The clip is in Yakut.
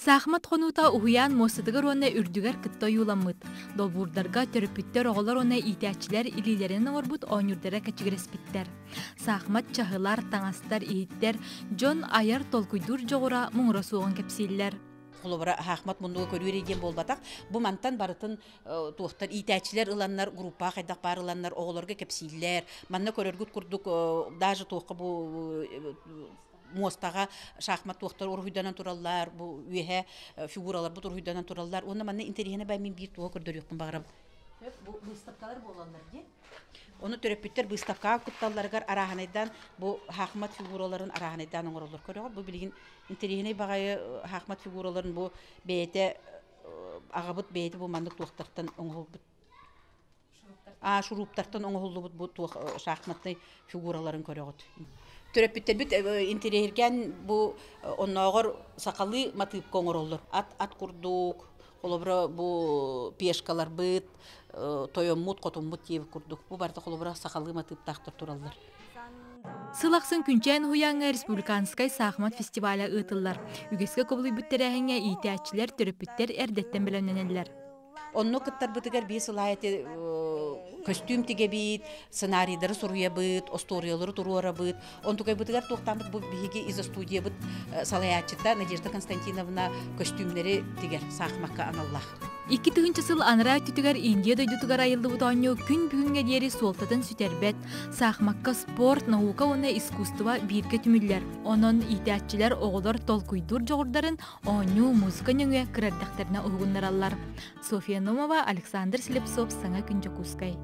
Саахымат хонуута уһуйаан муостатыгар уонна үрдүгэр кытта ойууламмыт. Долбуурдарга төрөппүттэр, оҕолор уонна иитээччилэр илиилэринэн оҥорбут оонньуурдара кэчигирэспиттэр. Саахымат чаһылар, таҥастар, иһиттэр, дьон айар толкуйдуур дьоҕура муҥура суоҕун кэпсииллэр. Холобура, Саахымат муннуга көрүүр диэн буолбатах. Бу мантан барытын туохтар иитээччилэр ыланнар, группаҕа хайдах баар ыланнар оҕолорго кэпсииллэр. Манна көрөргүт курдук даже туохха бу муостаҕа шахмат туохтар уруһуйданан тураллар, бу үөһэ фигураларбыт уруһуйданан тураллар. Уонна манна интэриэһинэ бай мин биир туоҕа көрдөрүөхпүн баҕарабын. Бу выставкалар буолаллар дии. Ону төрөппүттэр быыстапкаҕа кытталларыгар арааһынайдаан бу шахмат фигураларын арааһынайдаан оҥороллор. Көрөҕүт, бу билигин интэриэһинэй баҕайы шахмат фигураларын бу бэйэтэ аҕабыт бэйэтэ бу маннык туохтартан оҥоһулбут а шуруптартан оҥоһуллубут бу туох шахматнай фигураларын көрөҕүт. Төрөппүттэрбит интэриэһиргээн бу оннооҕор сахалыы матыыпка оҥороллор. Ат ат курдук, холобура бу пешкаларбыт, тойоммут, хотуммут диэбит курдук. Бу барыта холобура сахалыы матыыптаахтар тураллар. Сыл ахсын Күнчээн уһуйааҥҥа республиканскай саахымат фестиваля ыытыллар. Үгэскэ кубулуйбут тэрээһиҥҥэ иитээччилэр, төрөппүттэр эрдэттэн бэлэмнэнэллэр. Онно кыттарбытыгар биир сыл аайы көстүүм тигэбит, сценарийдары суруйабыт, остуоруйалары туруорабыт. Онтукайбытыгар туохтааммыт бу биһиги изо-студиябыт салайааччыта Надежда Константиновна көстүүмнэри тигэр саахымакка аналлаах. 2000 сыл анараа өттүтүгэр Индия дойдутугар айыллыбыт оонньуу күн бүгүҥҥэ диэри суолтатын сүтэрбэт. Саахымакка спорт, наука уонна искусство бииргэ түмүллэр. Онон иитээччилэр оҕолор толкуйдуур дьоҕурдарын оонньуу, музыка нөҥүө кыра эрдэхтэринэ уһугуннараллар. Софья Номова, Александр Слепцов, Саҥа күн Дьокуускай.